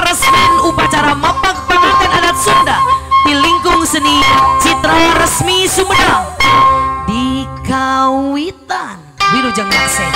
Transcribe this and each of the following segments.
Peresmian upacara Mapag Panganten Adat Sunda di lingkung seni Citra Resmi Sumedang di Kawitan. Wilujeng nyaksen.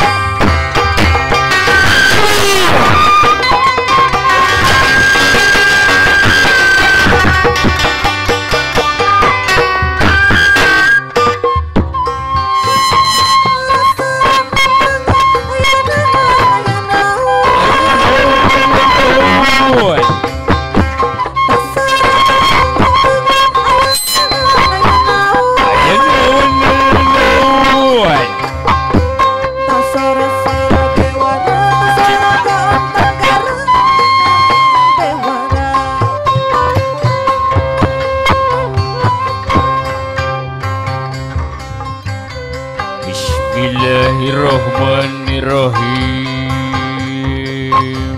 Bismillahirrahmanirrahim.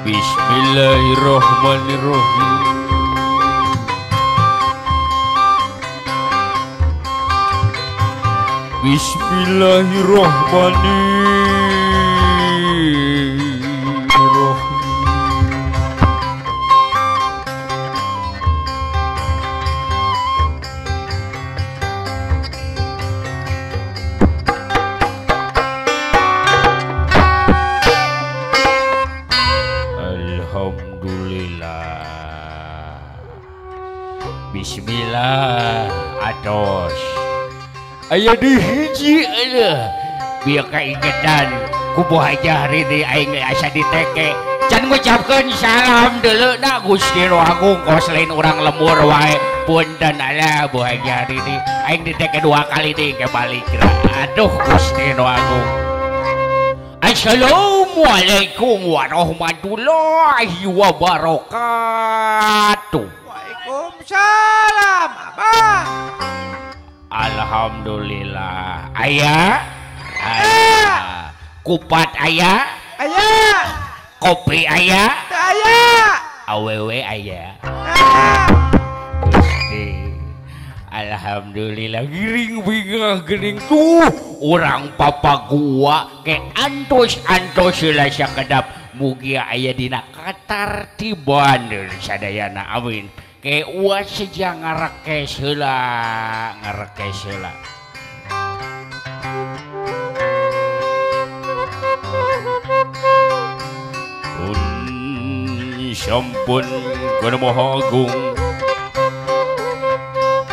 Bismillahirrahmanirrahim. Bismillahirrahmanirrahim. Alhamdulillah. Bismillah atos. Aya di hiji eueuh. Bieu kaingetan ku Bu Hajah Rini aing asa diteke. Can ngucapkeun salam deuleu na Gusti Nu Agung kos lain urang lembur wae. Punten ala Bu Hajah Rini aing diteke dua kali deui ke balik. Aduh Gusti Nu Agung. Assalamualaikum warahmatullahi wabarakatuh. Waalaikumsalam Abah. Alhamdulillah. Aya, aya. Kupat aya, aya. Kopi aya, aya. Awewe aya. Alhamdulillah giring bingah gering tuh urang papa gua ke antos-antos heula sakedap mugia aya dina katartiban sadayana amin. Ke uas seja ngarekes heula ngarekes heula. Pun sampun kana Maha Agung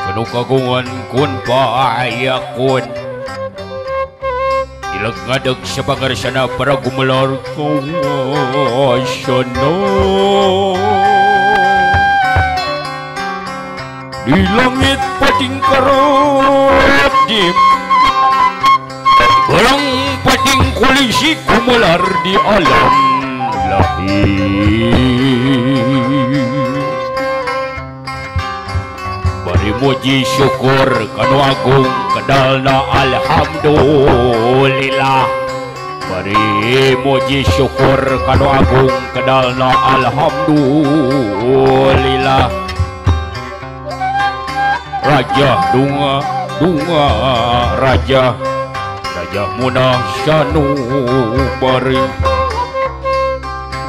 kanu kagungan kun payakun ileg ngadeg sapangarsana para gumelar kawasana di langit pating karadim barang pating kulisi gumelar di alam lahir. Bari muji syukur kanu agung kedalna alhamdulillah. Bari muji syukur kanu agung kedalna alhamdulillah. Raja dunga dunga raja raja munah sanubari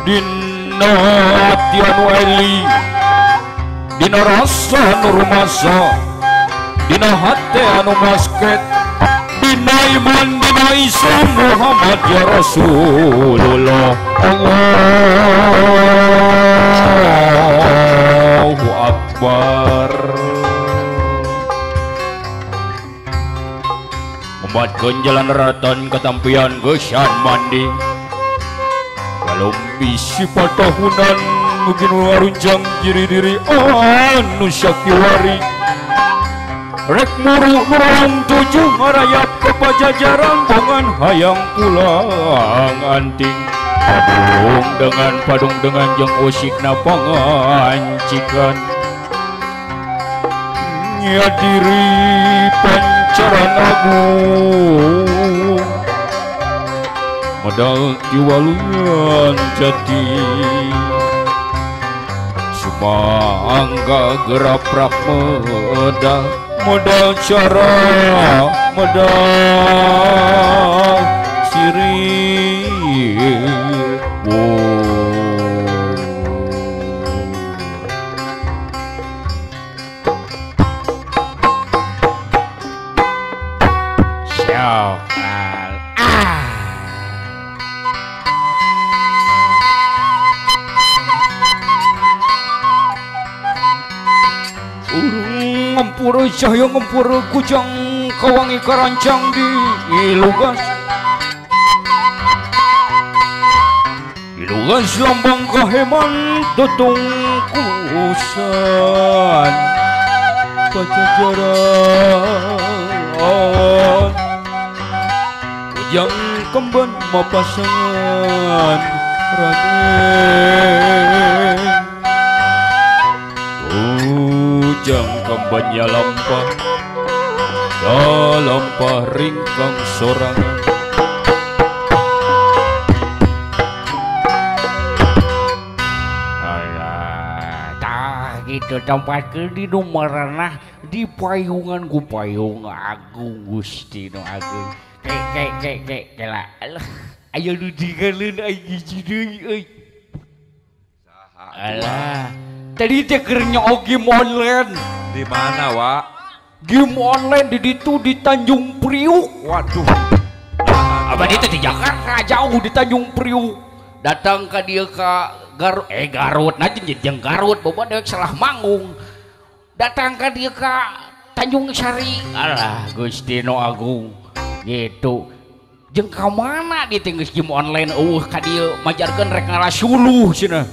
dina tianu eli dina rasa nu rumasa dina hate anu basket dina iman dina Islam Muhammad ya Rasulullah. Allahu Akbar. Membatkeun jalan ratan katampian geusan mandi kalum bisi patahunan mungkin warunjang jiri diri anu sakiwari rek muru nurang tujuh ngarayap ke pajajaran bongan hayang pulang anting padung dengan jeung usikna pangancikan nya diri pancaran agung modal diwaluyan jati sumangga geraprak medal modal cara modal Cirebon. Urung ngempuru cahya ngempuru kujang kawangi karancang di ilugas. Ilugas lambang kaheman tutung kusan pajajaran. Kujang kemban mapasangan Raden. Kujang kembannya lampah, lampah ringkang sorangan. Alah, tah gitu tempat ke di numaranah di payungan ku payung agung Gusti nu agung. Kek kek kek kela. Alah, ayo nu digaleun aing hiji deui euy. Alah, tadi teh keur nyoog game online. Di mana, Wak? Game online di ditu di Tanjung Priuk. Waduh. Abah itu di Jakarta jauh di Tanjung Priuk. Datang ka dieu ka Garut, Garut nah jeung Garut bobo dewek salah manggung. Datang ka dieu ka Tanjung Sari. Alah, Gusti nu agung. Gitu. Jeung ka mana di teh geus game online eueuh ka dieu majarkeun rek ngalasuluh cenah.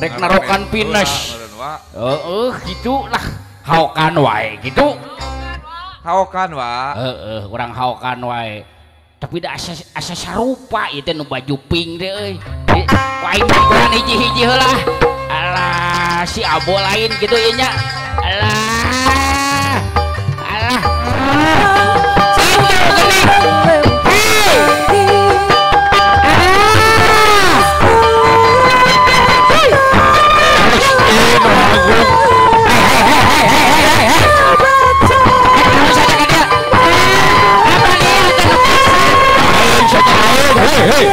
Rek narokan pines. Heeh, gitu lah. Haokan wae gitu. Haokan wa. Heeh, urang haokan wae. Tapi da asa asa sarupa ieu teh nu baju pink teh euy. Ku aing kurang hiji-hiji heula. Alah, si abo lain gitu ieu nya. Alah. Alah. Sakitu geuning. Hei. Hey, hey.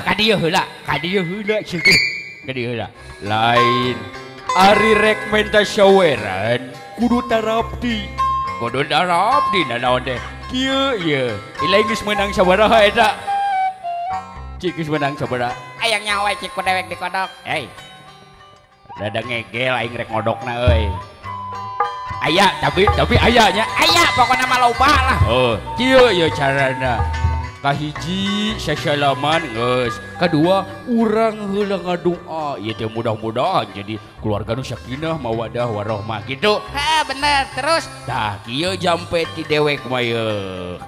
Kadieu heula kadieu heula lain ari rek menta saweran kudu tarapti kudu tarapti nanaon teh kieu ieu ilaing geus meunang sabaraha eta cik geus meunang sabaraha aya nyawa cik ku dewek dikodok hei rada ngegel aing rek ngodokna euy aya tapi aya nya aya pokona mah loba lah oh kieu ieu carana kahiji sasalaman geus, kadua urang heula ngadoa ieu teh mudah-mudahan jadi keluarga nu sakinah mawadah warahmah gitu. Heeh bener terus tah kieu jampe ti dewek mah ye.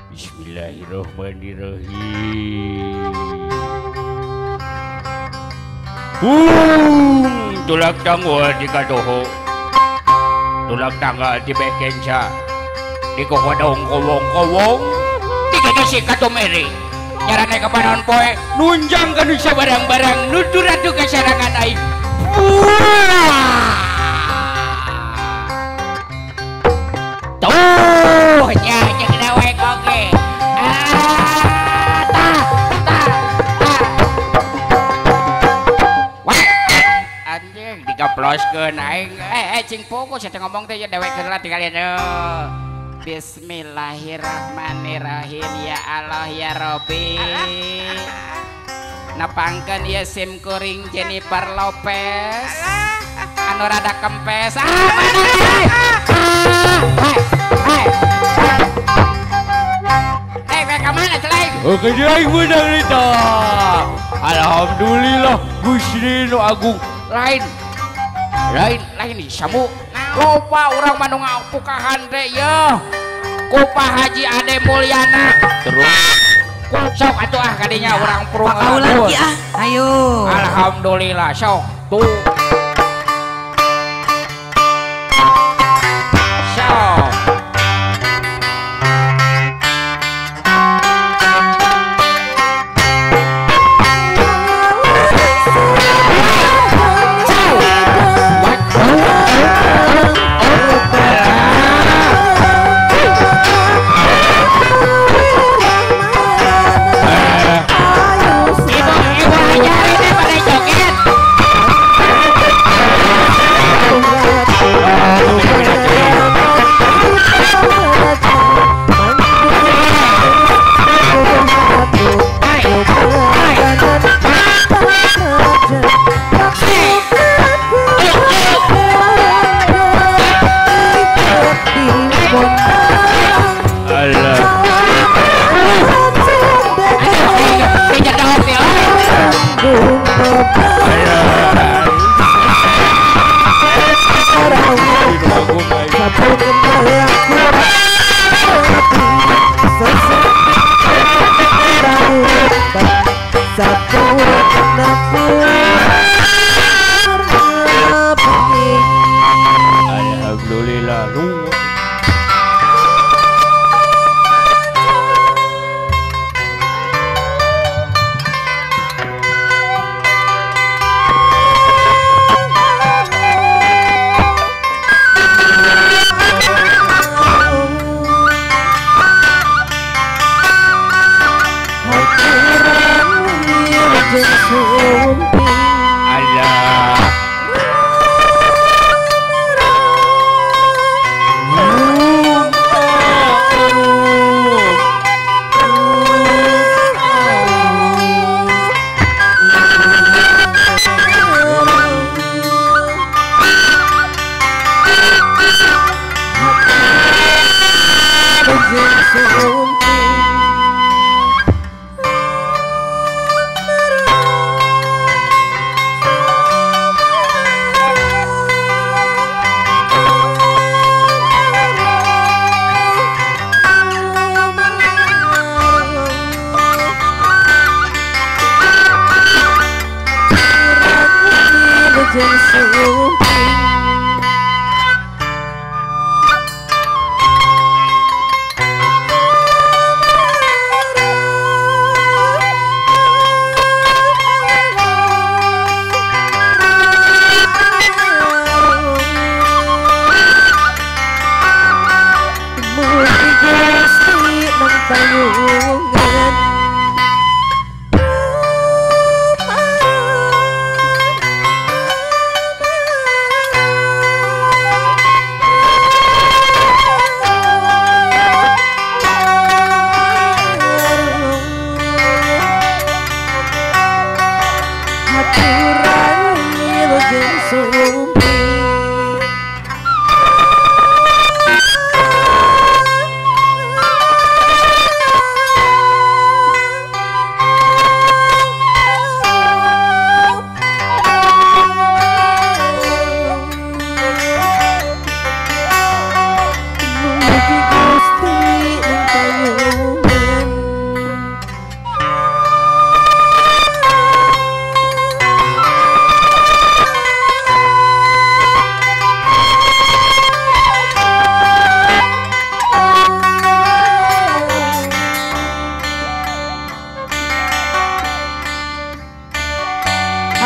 Bismillahirrahmanirrahim. Tulak tangga di kadoho, tulak tangga di bekenca. Di kokodong kowong kowong Dikasih ka Meri nyarane ka panon poe nunjang ka nu sabarang-barang nudur atuh ka sarangan aing. Tuh nya jeung dewek oge. Ah tah tah tah. Wah anjing digaploskeun aing. Cing fokus sia ngomong teh dewek heula tinggal ieu. Bismillahirrahmanirrahim ya Allah ya Robbi. Nepangkeun ieu sim kuring Jennifer Lopez anu rada kempes. Ah mana eh ka mana celeng? Oke aing meunang eta. Alhamdulillah Gusti nu agung. Lain lain lain samu. Loba urang mah nu ngapukahan teh yeuh. Ku Pak Haji Ade Mulyana. Terus sok atuh ah kadinya urang prung. Pakaulan ki ah. Ayo. Alhamdulillah sok tuh. Sok. Alhamdulillah.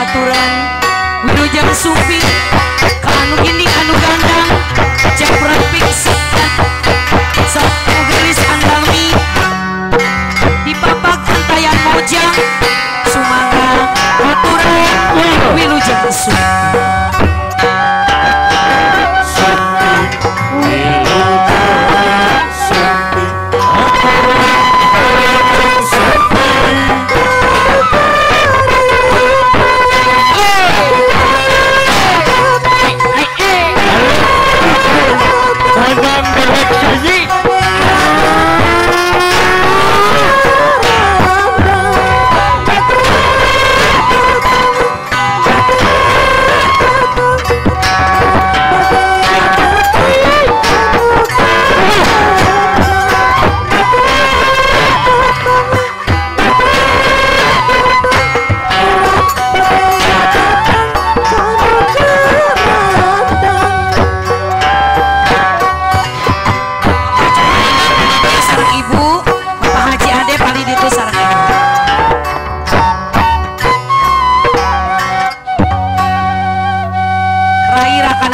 Aturan wilujeng sumping ka anu gini anu gandang cepret pingsan satu gelis andalmi di papak antayan mojang sumangga aturan wilujeng sumping.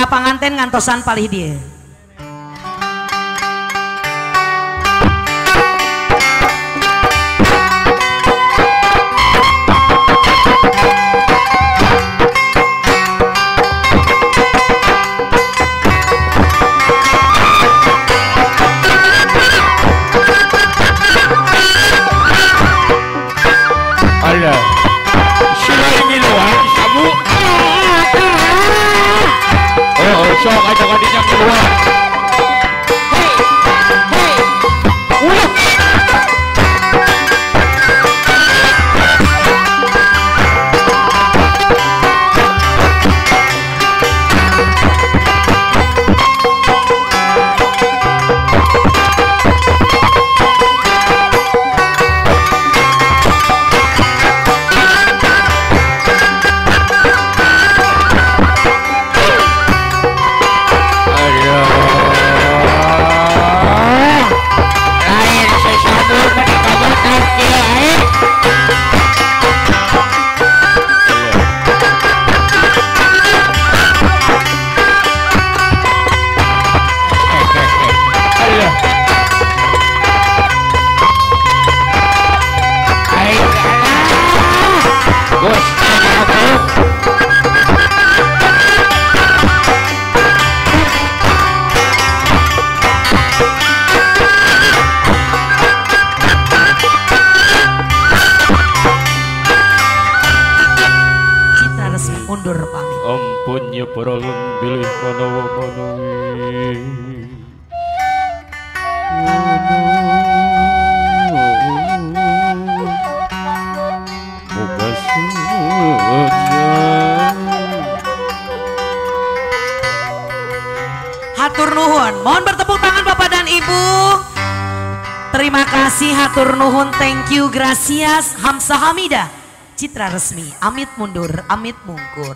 Panganten ngantosan palih dia. Alah, sila ngiluan sabu. Oh, sok aja kadinya keluar. Hey, hey, ulah. Mundur pamit. Ampun ya paralun bilih manawa manawi. Moga sunya. Hatur nuhun. Mohon bertepuk tangan Bapak dan Ibu. Terima kasih hatur nuhun, thank you, gracias, hamsa hamidah. Citra resmi, amit mundur, amit mungkur.